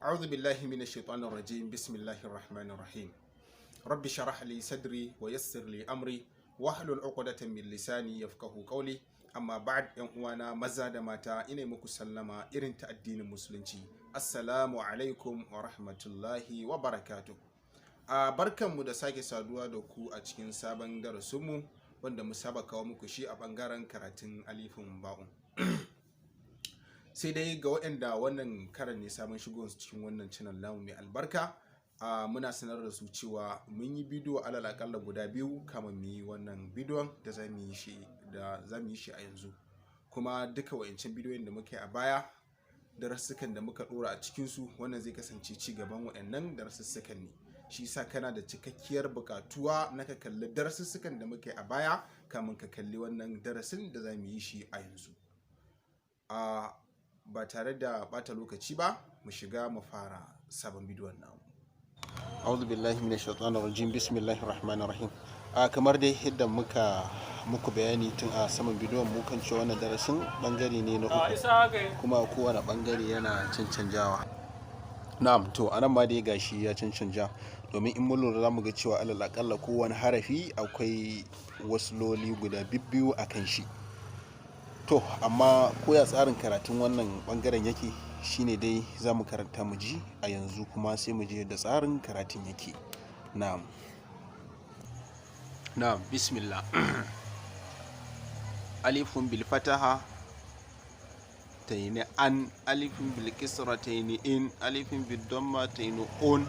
A'udhu billahi minash shaitanir rajim. Bismillahir rahmanir rahim. Rabbi shrah li sadri wa yassir li amri wahlul 'uqdatan min lisani yafqahu qawli. Amma ba'd, yan uwana maza da mata, ina muku sallama irin ta addinin Musulunci. Assalamu alaikum wa rahmatullahi wa barakatuh. A barkanmu da sake saduwa da ku a cikin sabon darasinmu wanda mu saba kawo muku shi a bangaren karatun alifin ba'un. Sai dai ga waɗanda wannan karan ne sabon shigo cikin wannan channel namu mai albarka, muna sanar da su cewa mun yi bidiyo alal akalla guda biyu kama mu yi wannan bidiyon da za mu yi shi da za mu yi shi a yanzu. Kuma duka wa'ancan bidiyon da muka yi a baya, darussukan da muka dora a cikinsu, wannan zai kasance ci gaban waɗannan darussukan ne. Shi sa kana da cikakkiyar buƙatuwa na ka kalli darussukan da muka yi a baya kamun ka kalli wannan darasin da za mu yi shi a yanzu. Ba tare da bata lokaci ba, mu shiga mu fara sabon bidiyon namu. A'udhu billahi minash shaitanir rajim. Bismillahir rahmanir rahim. A kamar dai yadda muka muku bayani tun a saman bidiyon mu kan cewa wannan darasin bangare ne na uku, kuma kowane bangare yana cancanjawa. Na'am, to anan ma dai gashi ya cancanja, domin in mun lura zamu ga cewa alal akalla kowane harafi akwai wasloli guda bibbiyu a kan shi. To amma koya tsarin karatun wannan bangaren yake shine dai za mu karanta mu ji a yanzu, kuma sai mu je yadda tsarin karatun yake. Na'am, na'am, bismillah. Alifun bil fataha taini an, alifun bil kisra taini in, alifun bil damma taini un,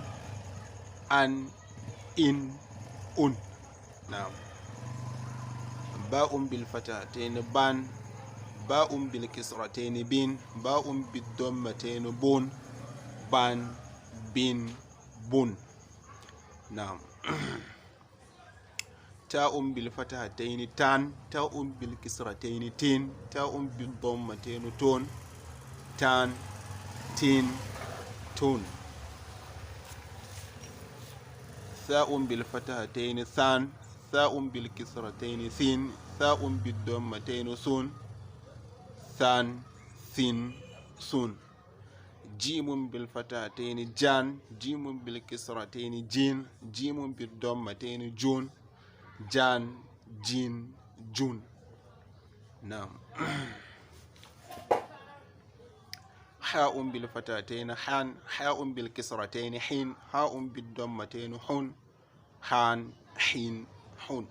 an, in, un. Na'am. Ba'un bil fataha taini ban, ba'un bil kisrataini bin, ba'un bid dammataini bun, ban, bin, bun. Na'am. Ta'un bil fatahataini tan, ta'un bil kisrataini tin, ta'un bil dammataini tun, tan, tin, tun. Tha'un bil fatahataini than, tha'un bil kisrataini thin, tha'un bid dammataini sun, than, thin, sun. Jimun bil fatahataini jan, jimun bil kisrataini jin, jimun bil dammataini jun, jan, jin, jun. Na'am. Ha'un bil fatahataini han, ha'un bil kisrataini hin, ha'un bid dammataini hun, han, hin, hun.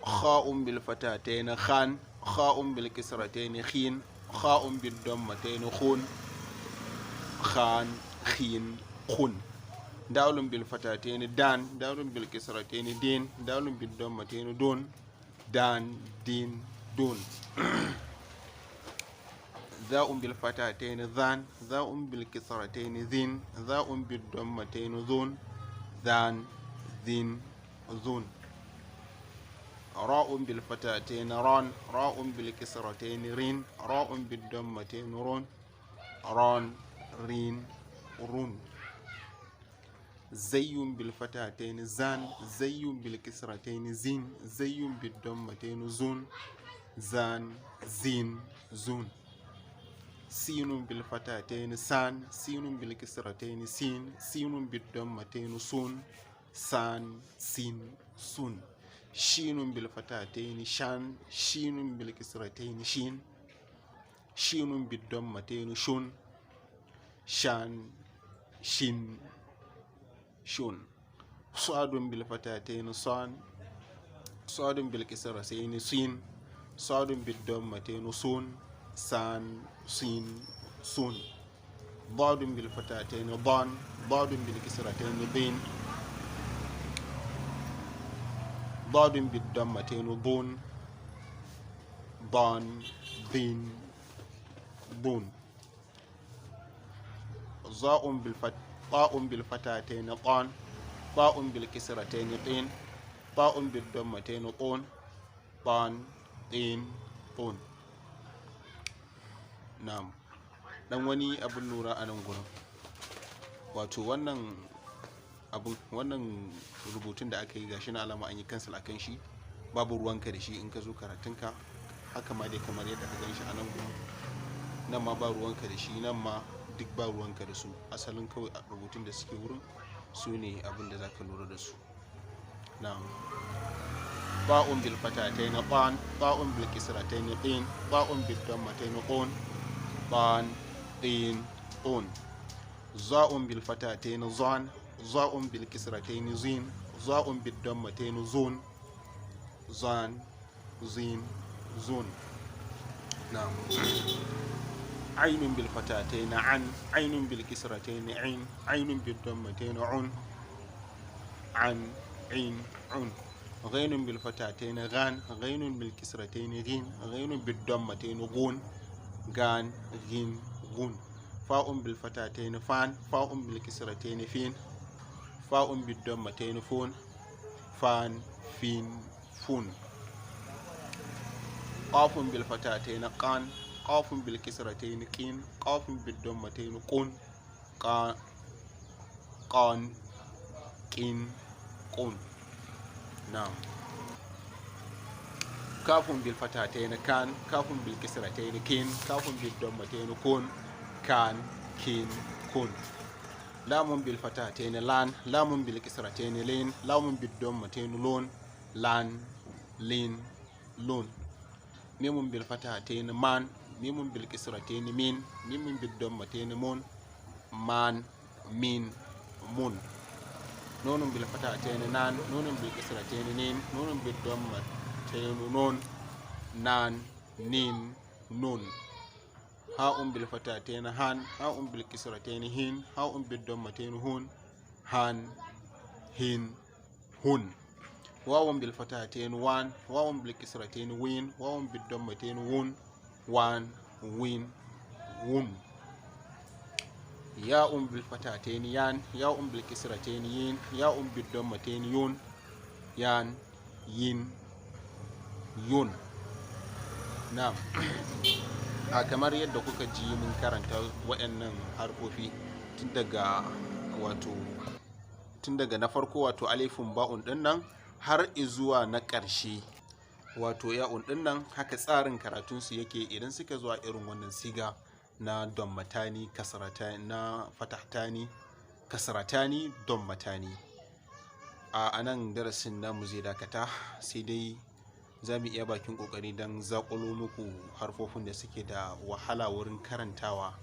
Kha'un bil fatataini khan, kha'un bil kisrataini khin, kha'un bid dammataini khun, khan, khin, khun. Dalun bil fatataini dan, dalun bil kisrataini din, dalun bid dammataini dun, dan, din, dun. Za'un bil fatataini zan, za'un bil kisrataini zin, za'un bid dammataini zun, zan, zin, zun. Ra'un bil fatataini ran, ra'un bil kisrataini rin, ra'un bid dammataini run, ran, rin, run. Zayyun bil fatataini zan, zayyun bil kisrataini zin, zayyun bid dammataini zun, zan, zin, zun. Sinun bil fatataini san, sinun bil kisrataini sin, sinun bid dammataini sun, san, sin, sun. Shinun bil fatataini shan, shinun bil kisrataini shin, shinun bid dammataini shun, shan, shin, shun. Sadun bil fatataini san, sadun bil kisrataini sin, sadun bid dammataini sun, san, sin, sun. Dadun bil fatataini dan, dadun bil kisrataini din, dadun bid dammataini dun, dan, din, dun. Za'un bil fat ta'un bil fatataini tan, ta'un bil kisrataini tin, ta'un bid dammataini tun, tan, tin, tun. Na'am. Dan wani abun lura a nan gurin, wato wannan abun, wannan rubutun da aka yi gashi na alama an yi cancel akan shi, babu ruwanka da shi in ka zo karatunka. Haka ma dai kamar yadda ka gan shi a nan gurin. Nan ma ba ruwanka da shi, nan ma duk ba ruwanka da su. Asalin kawai a rubutun da suke wurin su ne abin da za ka lura da su. Na'am. Ba'un bil fatatayn ban, ba'un bil kisratayn qin, ba'un bil dammatayn qun, ban, qin, qun. Za'un bil fatatayn zan, za'un bil kisratayn zin, za'un bid dammatayn zun, zan, zin, zun. Na'am. Ainun bil fatatayn an, ainun bil kisratayn ain, ainun bid dammatayn un, an, ain, un. غين بالفتحتين غان، غين بالكسرتين غين، غين بالضمتين غون، غان، غين، غون. فاء بالفتحتين فان، فاء بالكسرتين فين، فاء بالضمتين فون، فان، فين، فون. قاف بالفتحتين قان، قاف بالكسرتين قين، قاف بالضمتين قون، قان، قان، قين، قون. نعم. كاف بالفتحتين كان، كاف بالكسرتين كين، كاف بالضمتين كون، كان، كين، كون. لام بالفتحتين لان، لام بالكسرتين لين، لام بالضمتين لون، لان، لين، لون. ميم بالفتحتين مان، ميم بالكسرتين مين، ميم بالضمتين مون، مان، مين، مون. نون بالفتحتين نان، نون بالكسرتين نين، نون بالضمتين نون، نان، نين، نون. هاء بالفتحتين هان، هاء بالكسرتين هين، هاء بالضمتين هون، هان، هين، هون. واو بالفتحتين وان، واو بالكسرتين وين، واو بالضمتين وون، وان، وين، وون. ياء بالفتحتين يان، ياء بالكسرتين يين، ياء بالضمتين يون، يان، yin، yun. Na'am. A kamar yadda kuka ji mun karanta waɗannan harfofi tun daga na farko, wato alifun ba'un ɗin nan, har izuwa na ƙarshe, wato ya'un ɗin nan, haka tsarin karatunsu yake idan suka zuwa irin wannan siga na dammatani, kasratani, na fatahtani, kasratani, dammatani. A anan darasin namu zai dakata, sai dai za mu iya bakin kokari don zaƙulo muku harfofin da suke da wahala wurin karantawa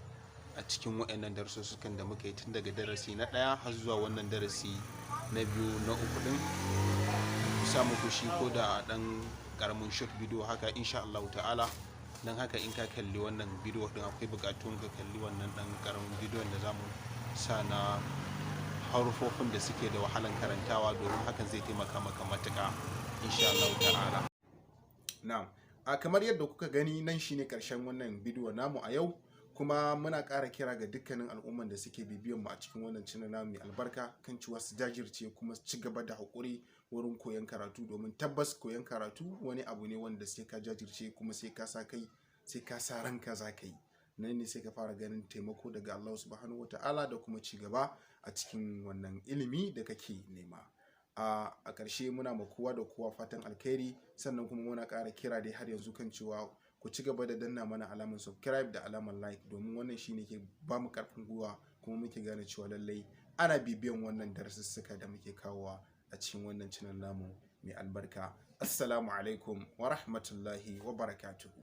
a cikin waɗannan darussukan da muka yi tun daga darasi na ɗaya har zuwa wannan darasi na biyu, na uku ɗin, sa muku shi ko da ɗan ƙaramin short video haka, insha Allah ta'ala. Don haka in ka kalli wannan bidiyo ɗin, akwai buƙatun ka kalli wannan ɗan ƙaramin bidiyon da za mu sa na harufofin da suke da wahalan karantawa, domin hakan zai taimaka maka matuƙa, insha Allah ta'ala. Na'am, a kamar yadda kuka gani, nan shine karshen wannan bidiyo namu a yau. Kuma muna ƙara kira ga dukkanin al'umman da suke bibiyan mu a cikin wannan channel namu mai albarka kan cewa su jajirce kuma su ci gaba da haƙuri wurin koyon karatu, domin tabbas koyon karatu wani abu ne wanda sai ka jajirce kuma sai ka sa kai, sai ka sa ranka za ka yi. Nan ne sai ka fara ganin taimako daga Allah Subhanahu wata'ala da kuma ci gaba a cikin wannan ilimi da kake nema. A ƙarshe, muna ma kowa da kowa fatan alkhairi, sannan kuma muna ƙara kira dai har yanzu kan cewa ku ci gaba da danna mana alamar subscribe da alamar like, domin wannan shine ke ba mu ƙarfin gwiwa kuma muke gane cewa lallai ana bibiyan wannan darussuka da muke kawowa a cikin wannan channel namu mai albarka. Assalamu alaikum wa rahmatullahi wa barakatuhu.